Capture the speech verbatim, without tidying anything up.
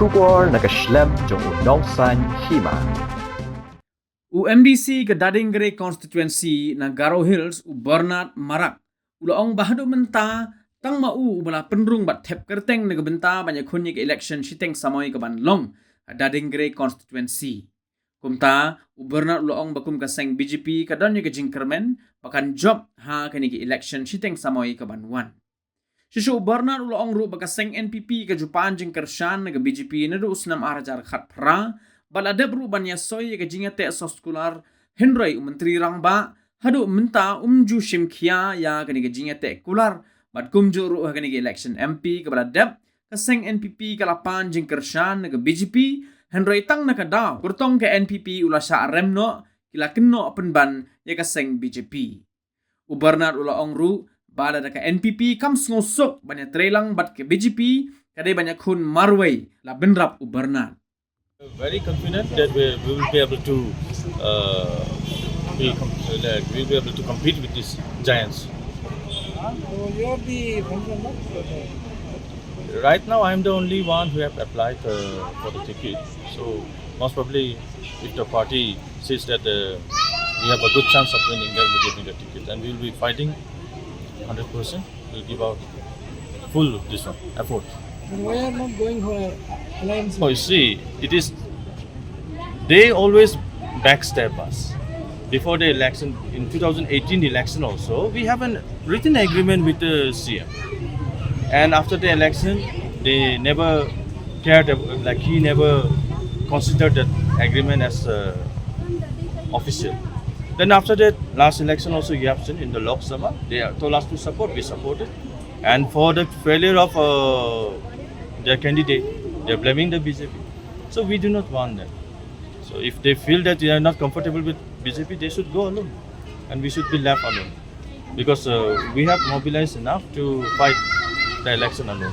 Khubor na ka shlem jong u Nongsaiñ Hima. U M D C ka Dading Gre Constituency na Garo Hills, u Bernard Marak, u la ong ba haduh mynta tang ma u uba la pynrung bad thep kyrteng na ka bynta ban ïakhun ïa ka election shiteng samoi ka ban long ha Dading Gre Constituency. Kumta, u Bernard u la ong ba kum ka seng B J P ka don ïa ka jingkyrmen ba kan jop ha kane ka election shiteng samoi ka ban wan. Shisha u Bernard u la ong ruh ba ka seng N P P ka ju pan jingkyrshan na ka B J P naduh u snem ar hajar khatphra, bad la dep ruh ban ïasoi ïa ka jingïateh soskular, hynrei u Myntri Rangbah haduh mynta um ju shim khia ïa kane ka jingïateh kular, bad kumjuh ruh ha kane ka election M P kaba la dep, ka seng N P P ka la pan jingkyrshan na ka B J P, hynrei tang na ka daw kyrtong ka N P P u la shah rem noh, ki la kynnoh pynban ïa ka seng B J P. U Bernard u la ong ruh ba lada ka N P P kam sngewsuk ban ïatreilang bad ka B J P, ka dei ban ïakhun marwei la bynrap u Bernard. Very confident that we, we will be able to uh, be com- like, we'll be able to compete with these giants. So you're the frontrunner? Right now, I'm the only one who have applied uh, for the ticket. So most probably, if the party sees that uh, we have a good chance of winning, then we give me the ticket, and we will be fighting one hundred percent. We'll give out full this one effort. And why are not going for alliance? Oh, you see, it is they always backstep us. Before the election, in two thousand eighteen election also, we have a written agreement with the C M. And after the election, they never cared, ab- like he never considered that agreement as uh, official. Then after that, last election also you have seen in the Lok Sabha, they told us to support, we supported. And for the failure of uh, their candidate, they're blaming the B J P. So we do not want that. So if they feel that they are not comfortable with B J P, they should go alone. And we should be left alone. Because uh, we have mobilized enough to fight the election alone.